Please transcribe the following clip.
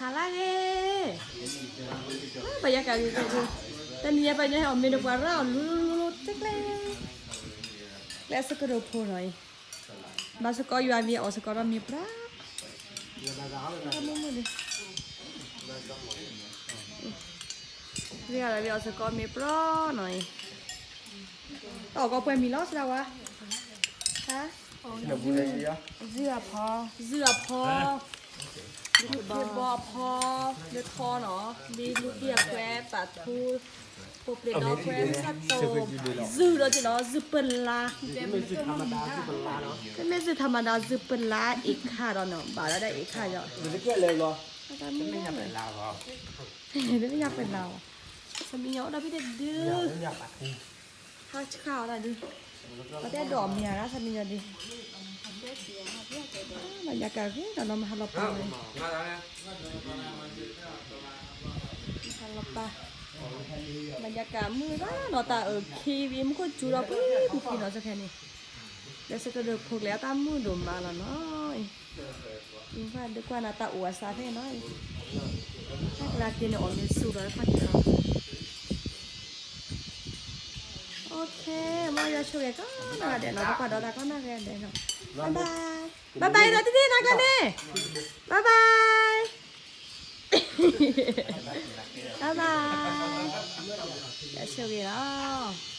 ဟါလၢဂ့ၤ, ဘၣ်ယကးဂ့ၤဂ့ၤ, တနံၤညါပညါဟဲအီၣ်မ့ၤဒီးပှၤရၢအီၣ်လူလူလူလူတကျဲ, ကျဲအဆၢကတီၢ်ဖိနီၤအံၤ, ဘၣ်စ့ၢ်ကီးယွၤမ့ၢ်အီၣ်စ့ၢ်ကီးဒီးမ့ၤပြၢ, မုၢ်မုၢ်န့ၣ်, မ့ၢ်အီၣ်စ့ၢ်ကီးမ့ၤပြၢနီၤအံၤ, တၢ်အီၣ်ကီးပှဲၤမံၤလီၤ စဒၣ်ဝါ, ဟါ, ဇုအဖီ, လၢခ့ဘီအဖီ, လၢထီနီၤ, လၢလူက့အခွဲးပာ်ထူ, ဖိပျ့ၤဒီခွဲး, စးတိၤ, ဇုဒီးက့နီၤ, ဇုပလါ, တမ့ၢ်ဇုထးမၤဒါ ဇုပလါအ့ၣ်ခါဒီးနီၤ, ဘၣ်လၢဒၣ်အ့ၣ်ခါယီၤ, တမ့ၢ်ညါပလါဘၣ်, ဆမံညီအိၣ်ဒီးဖဲတဒု ဟါဆှါအီၤတၢ်ဒု, ပတဲဒိးမ့ၢ်အါရၣ်ဆမံညီဒု, ဘၣ်ယကးဂ့ၤဒီးနီၤ မဟါလီၤပာ်ဝဲ, မဟါလီၤပာ်, ဘၣ်ယကးမုာ်ဒၣ်နီၤ တၢ်အုၣ်ခ့ဝံၤ မူခိၣ်စူၤဒီးပှံၤပူၤပှံၤနီၤ စဲခဲန့ၣ်, လၢဆၢကတီၢ်ဖိကျဲအတၢ်မုာ်ဒိၣ်မးလီၤနီၤ, အံၤ, အံၤကွၢ်ဒုးကွၢ်နၤတၢ်အိၣ်အစးဖဲနီၤ, တၢ်ကလၤက့ၤန့ၣ်အီၣ်မ့ၤဆူၣ်ဒီးတခီက့ၤလီၤ OK, မ်ယွၤဆိၣ်ဂ့ၤကိးနီၢ်ဂၤဒဲးနီၤ, ပကွၢ်ဒီးတၢ်ကိးနီၢ်ဂၤဒဲးနီၤ, bye bye, bye bye ဒီးတနံၤနၤကျါန့ၣ်, bye bye, bye bye, ယွၤဆိၣ်ဂ့ၤလီၤ.